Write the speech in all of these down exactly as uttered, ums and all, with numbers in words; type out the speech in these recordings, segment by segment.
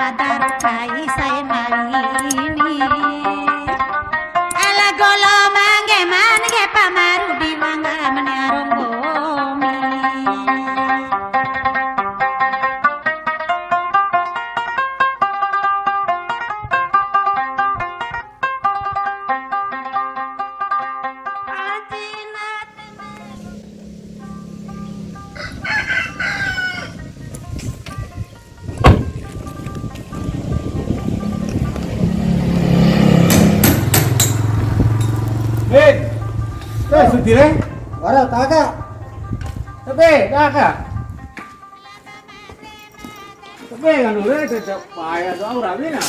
Daru kai sae marini. Ala golo mangge mangge pamaru di mangga mane aronggomi. Be, be, sutire? Wara, taka. Be, taka. Be, anu, be, cecep paya doang, rawi, nah.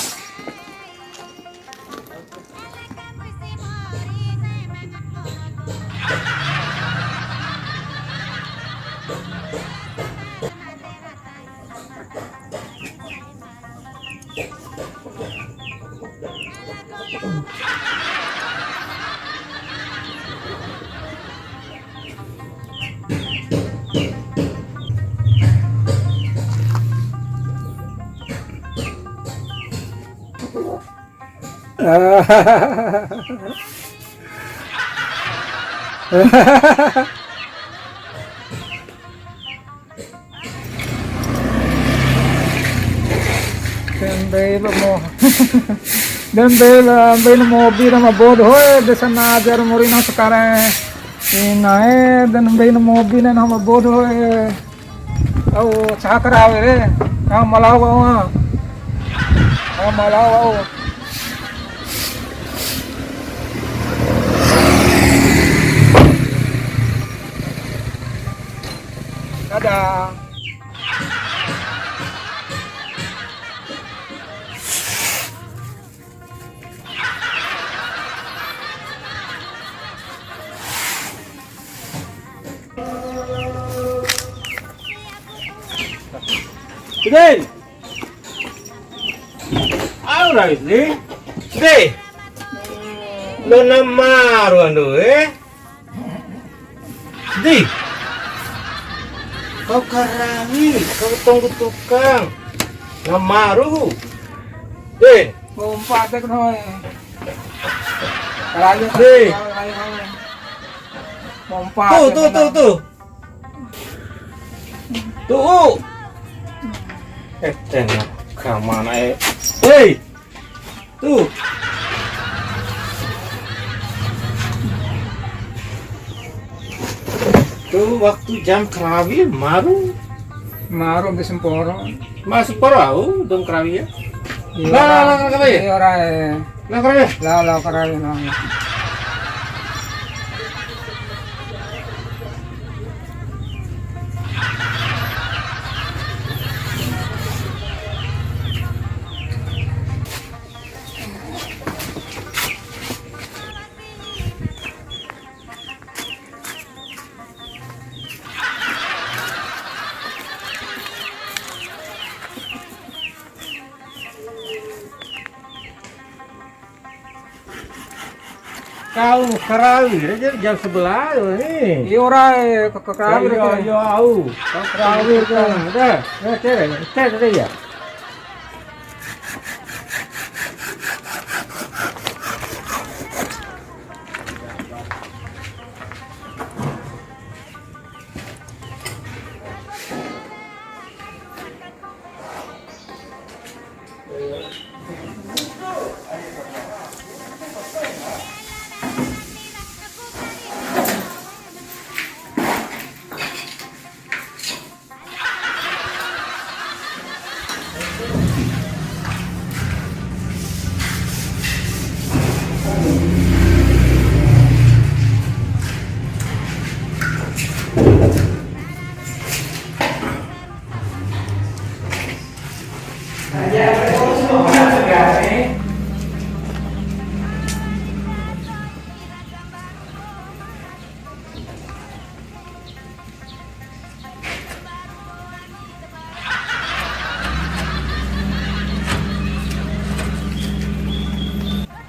Dembei lo mo. Dembei la, mbei lo mobi na ma bodo hoe, desa najar mori no sekarang. Inae, dan mbei lo mobi na ma bodo hoe. Au, saha karawi re. Au, ma lao au. Au, ma lao au. Dadah. Dei. Au rais ni. Dei. Lo na maru ando e. Di. Kau karawi, kau tunggu tukang. Na maru. Di. Mau empat dek noi. Karawi. Di. Mau empat. Tuh, tuh, tuh, tuh. Tuh. Eh, tengok ke mana eh. Hei. Tuh. Tuh, waktu jam karawi maru. Maru di semporo. Masuk poro au dong karawi ya. Iya. Lah, lah, lah, lah, karawi. Iya, ora, eh. Lah, karawi. Lah, lah, karawi, lah. Kau karawi re, jam sebelas ni. Iyo, ora, eh, ke, ke karawi re. Iyo, iyo, au. Kau karawi re. Dah, dah, cere, cere ya.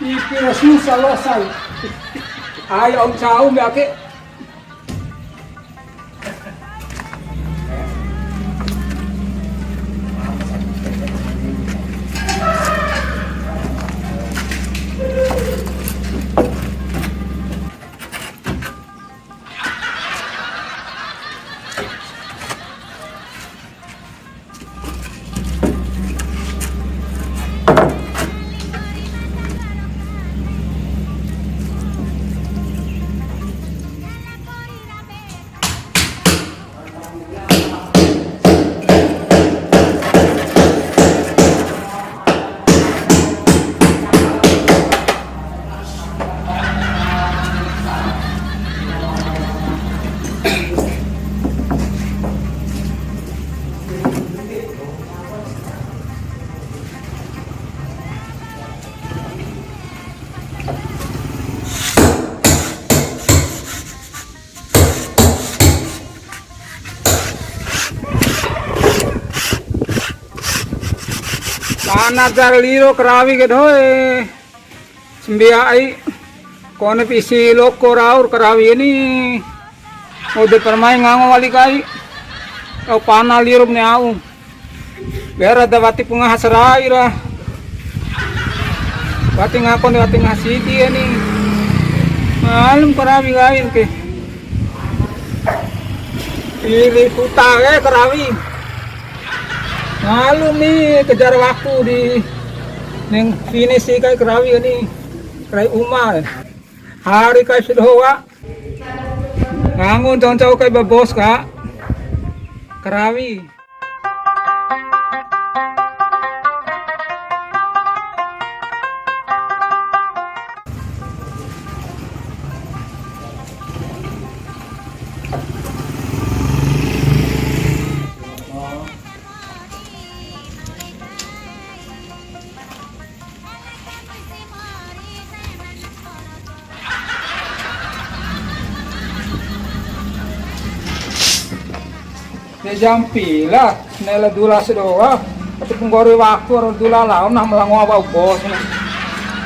Ipi ra susah losa. Ai au cau me ake. Pana jar liro karawi ke dohoe. Sambia ai. Kone pisi loko raur karawi ni. Ode permai ngango wali kai. Au pana liro ne au. Bera da wati punga hasarai ra. Wati ngako ni wati ngasidi ni. Malum karawi lain ke. Pilih kuta ke karawi. Malum ni kejar waktu di neng finish kai karawi ni. Karai uma. Hari kai sia doho wa. Ngango ncau-ncau kai ba bos ka. Karawi. De jam pila, nela dula sia doho. Tapi nggori waktu ro dula lao, nah, ma lao ngoa wa'u bos na.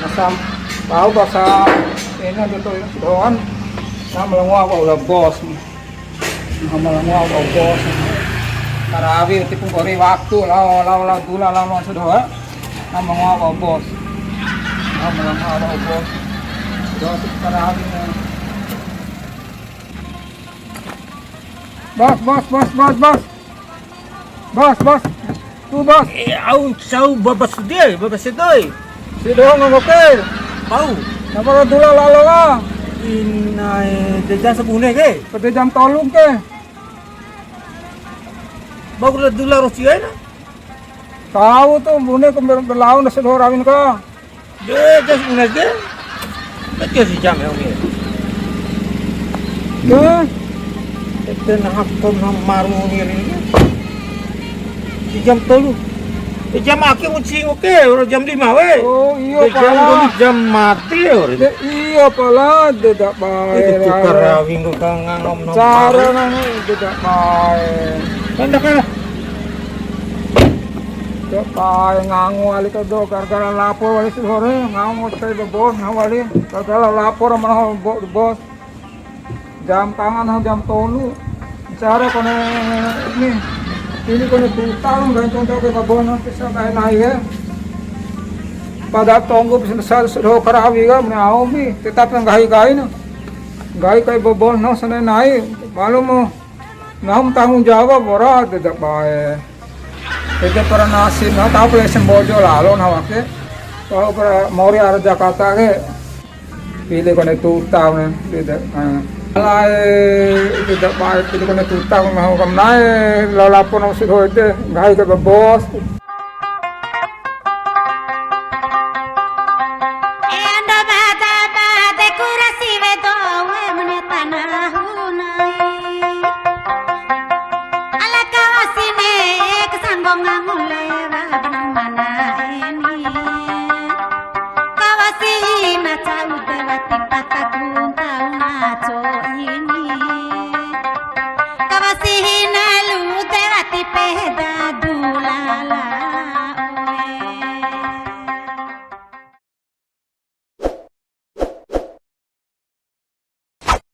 Masam, bau basa, ini ada tuh, sia doho. Nah, ma lao ngoa wa'u la bos. Nah, ma lao ngoa wa'u bos. Karawi, tapi nggori waktu, lao, lao, lao dula, lao, lao sia doho. Nah, ma lao ngoa wa'u bos. Nah, ma lao ngoa wa'u bos. Sia doho, tapi karawi, nah. Bos, bos, bos, bos, bos. Bos, bos. Tu, bos. Eh, au cau babas dia, babas itu. Sia doho ngoke. Pau. Napa la dula lalo la? Inae, de jam sabune ke? Pede jam tolu ke? Bau la dula roci aina. Tahu tu bune ke ber-, berlaun dah sia doho rawin ka. De, jas unas de. Betul si jam ya, oke. Ya. Ete na hakon na maru ni. Si jam tolu. Eh, jam aki mu cing, oke, ora jam lima we. Oh, iya, de, jam pala. Dua jam mati ya, ora. De, iya, pala, de, dak bae. Itu tukar rawing kok nganggom no. Cara nang, de, dak bae. Kan dak kalah. Cok pae ngango wali ka doho, gara-gara lapor wali sia doho re, ngango kai ba bos, ngango wali. Gara-gara lapor mana ho bo-, bos. Jam tangan ho jam tolu. Cara kone ni, ini kone tuta, nggahi contoh ke ba bos, nanti saya naik-naik ya. Pada tonggo bisa sia doho karawi ka, mene au mi, tetap nggahi-nggahi na. Nggahi kai ba bos, no, sana naik, malu mu. Nahu ma tanggung jawab ora, de dak bae. Ede para nasib, nahu taho pala ese Mbojo lalo nahu ake. Taho pala mori ara Jakarta ke. Pili kone tuta ne, de dak, eh. Alai, de dak bae, pili kone tuta, nahu kam na'e, lao lapor nahu sia doho ede, nggahi kai ba bos.